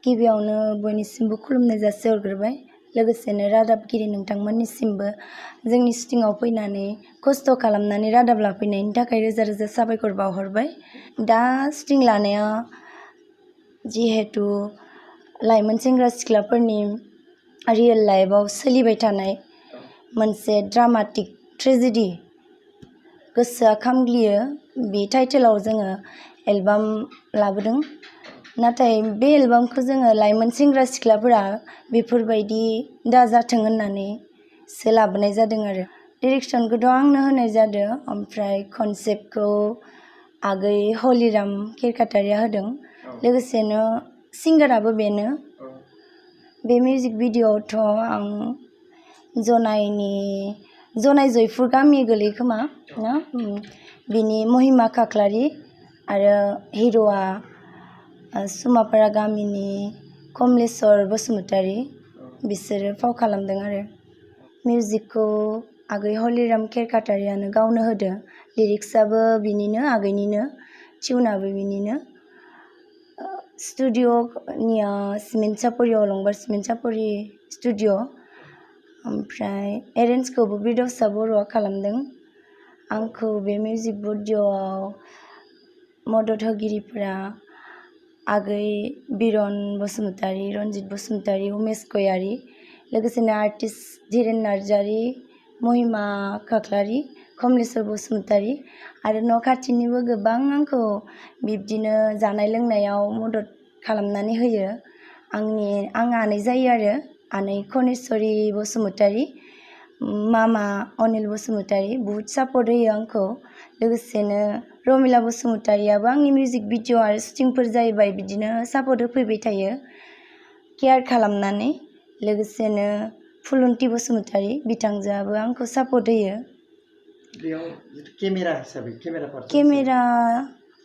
गिबियावनो बयनिसिमबो खुलुमनाय जासिहरग्रोबाय लोगोसेनो रादाबगिरि नोंथांमोननिसिमबो जोंनि शुटिंआव फैनानै खस्थ' खालामनानै रादाब लाफैनायनि थाखाय रोजा रोजा साबायखर बावहरबाय। दा शुटिं लानाया जिहेतु लाइमोन सेंग्रा सिख्लाफोरनि रियेल लाइफआव सोलिबाय थानाय मोनसे ड्रामाटिक ट्रेजेडि गोसोआ खामग्लियो बे टाइटेलाव जोङो एलबाम लाबोदों। नाथाय बे एलबामखौ जोङो लाइमोन सेंग्रा सिख्लाफोरा बेफोरबायदि दाजाथों होननानैसो लाबोनाय जादों आरो डिरेक्सनखौथ' आंनो होनाय जादों ओमफ्राय कनसेप्टखौ आगै हलिराम खेरखातारिया होदों लोगोसेनो सिंगाराबो बेनो। बे मिउजिक भिडिअ'आवथ' आं जनाय जयपुर गामि गोलैयो खोमा ना बिनि महिमा खाख्लारि आरो हिर'आ सुमापारा गामिनि कमलेश्वर बसुमतारी बिसोरो फाव खालामदों आरो मिउजिकखौ आगै हलिराम खेरखातारियानो गावनो होदों। लिरिक्सआबो बिनिनो आगैनिनो टिउनाबो बिनिनो। स्टुडिअ'निया सिमेन्ट सापरि अलंबार सिमेन्ट सापरि स्टुडिअ' ओमफ्राय एरेन्जखौबो बिरदावसा बर'आ खालामदों। आंखौ बे मिउजिक भिडिअ'आव मदद होगिरिफोरा आगै बिरन बसुमतारी रनजित बसुमतारी उमेश गयारी लोगोसेनो आर्टिस्ट धीरेन नार्जारी महिमा खाख्लारि कमलेश्वर बसुमतारी आरो न' खाथिनिबो गोबां आंखौ बिब्दिनो जानाय लोंनायाव मदद खालामनानै होयो। आं आनै जायो आरो आनै कनेश्वरी बसुमतारी मामा अनिल बसुमतारी बुहुत सापर्ट होयो आंखौ। लोगोसेनो रमिला बसुमतारीयाबो आंनि मिउजिक भिडिअ आरो शुटिंफोर जायोबा बिदिनो सापर्ट होफैबाय थायो केयार खालामनानै। लोगोसेनो फुलुन्थि बसुमतारी बिथांजोआबो आंखौ सापर्ट होयो। बेयाव केमेरा हिसाबै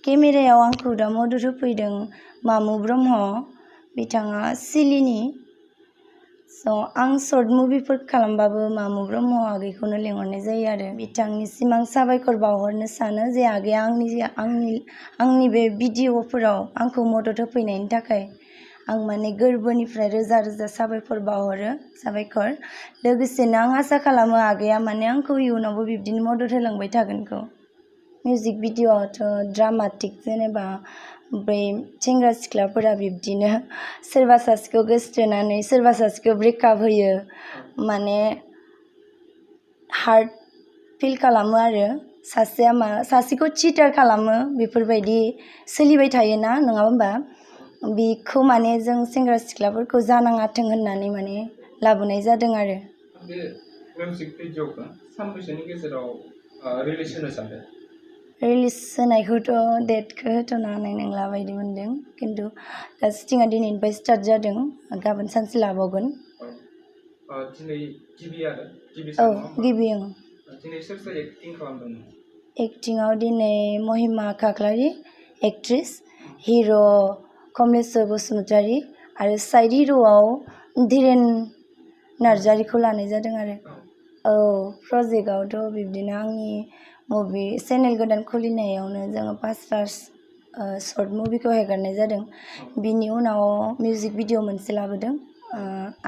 केमेरायाव आंखौ दा मदद होफैदों मामु ब्रह्म बिथाङा सिलिनि। स' आं सर्ट मुभिफोर खालामबाबो मामु ब्रह्म आगैखौनो लेंहरनाय जायो आरो बिथांनिसिम आं साबायखर बावहरनो सानो जे आगैया आंनि बे भिडिअफोराव आंखौ मदद होफैनायनि थाखाय आं माने गोरबोनिफ्राय रोजा रोजा साबायखर बावहरो साबायखर। लोगोसेनो आं आसा खालामो आगैया माने आंखौ इयुनावबो बिब्दिनो मदद होलांबाय थागोनखौ। मिउजिक भिडिअआथ' ड्रामाटिक जेनेबा बै सेंग्रा सिख्लाफोरा बिब्दिनो सोरबा सासेखौ गोसोथोनानै सोरबा सासेखौ ब्रेकआप होयो माने हार्ट फिल खालामो आरो सासेखौ चिटार खालामो बेफोरबायदि सोलिबाय थायोना नङा होमबा बेखौ माने जों सेंग्रा सिख्लाफोरखौ जानाङाथों होननानै माने लाबोनाय जादों आरो। बे मिउजिक भिडिअखौ सानबैसोनि गेजेराव रिलिज होनो सानदों? रिलिज होनायखौथ' डेटखौ होथ'नो हानाय नंला बायदि मोनदों खिन्थु दा शुटिंआ दिनैनिफ्राय स्टार्ट जादों गाबोन सानसे लाबावगोन। दिनै गिबि आरो गिबि दिनै सोर सोर एक्टिं खालामदोंमोन? एक्टिंआव दिनै महिमा खाख्लारि एक्ट्रिस हिर' कमलेश्वर बसुमतारी आरो साइड हिर'आव धीरेन नार्जारिखौ लानाय जादों आरो। प्रजेक्टआवथ' बिब्दिनो आंनि मुभि चेनेल गोदान खुलिनायावनो जोङो फार्स्ट सर्ट मुभिखौ हेगारनाय जादों। बिनि उनाव मिउजिक भिडिअ मोनसे लाबोदों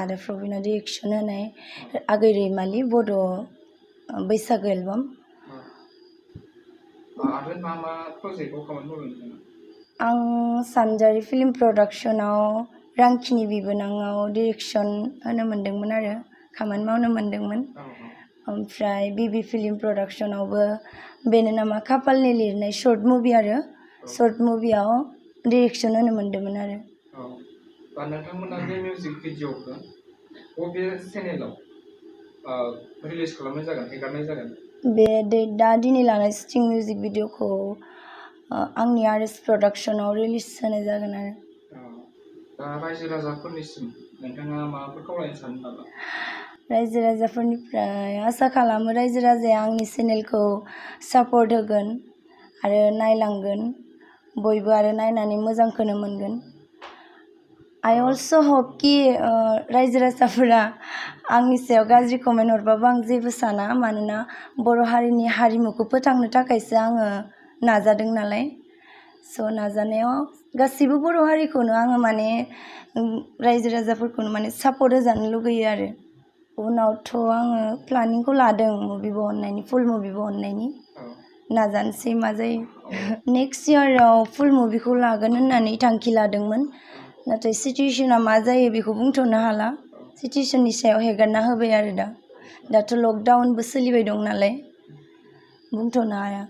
आरो प्रबिना डिरेक्सन होनाय आगै रैमालि बड' बैसागो एलबाम। आरो मा प्रजेक्टआव खामानि मावदों नोंथाङा? आं सानजारि फिल्म प्रडाक्सनाव रांखिनि बिबोनाङाव डिरेक्सन होनो मोन्दोंमोन आरो खामानि मावनो मोन्दोंमोन। ओमफ्राय बिबि फिल्म प्रडाक्सनावबो बेनो नामा खाफालनि लिरनाय सर्ट मुभि आरो सर्ट मुभियाव डिरेक्सन होनो मोन्दोंमोन आरो। नोंथांमोना बे मिउजिक भिडिअखौ बबे चेनेलाव रिलिज खालामनाय जागोन हेगारनाय जागोन? बे दा दिनै लानाय शुटिं मिउजिक भिडिअखौ आंनि आरएस प्रडाक्सनाव रिलिज होनाय जागोन आरो। दा रायजो राजाफोरनिसिम नोंथाङा माबाफोर खावलायनो सानो नामा? रायजो राजाफोरनिफ्राय आसा खालामो रायजो राजाया आंनि चेनेलखौ सापर्ट होगोन आरो नायलांगोन बयबो आरो नायनानै मोजांखौनो मोनगोन। आइ अल्स' हप कि रायजो राजाफोरा आंनि सायाव गाज्रि कमेन्ट हरबाबो आं जेबो साना मानोना बर' हारिनि हारिमुखौ फोथांनो थाखायसो आङो नाजादों नालाय स' नाजानायाव गासिबो बर' हारिखौनो आङो माने रायजो राजाफोरखौनो माने सापर्ट होजानो लुगैयो आरो उनावथ' आङो प्लानिंखौ लादों मुभि बहननायनि फुल मुभि बहननायनि नाजानोसै मा जायो नेक्स्ट इयाराव फुल मुभिखौ लागोन होननानै थांखि लादोंमोन नाथाय सिटुवेसना मा जायो बेखौ बुंथ'नो हाला सिटुवेसननि सायाव हेगारना होबाय आरो दाथ' लकडाउनबो सोलिबाय दं नालाय बुंथ'नो हाया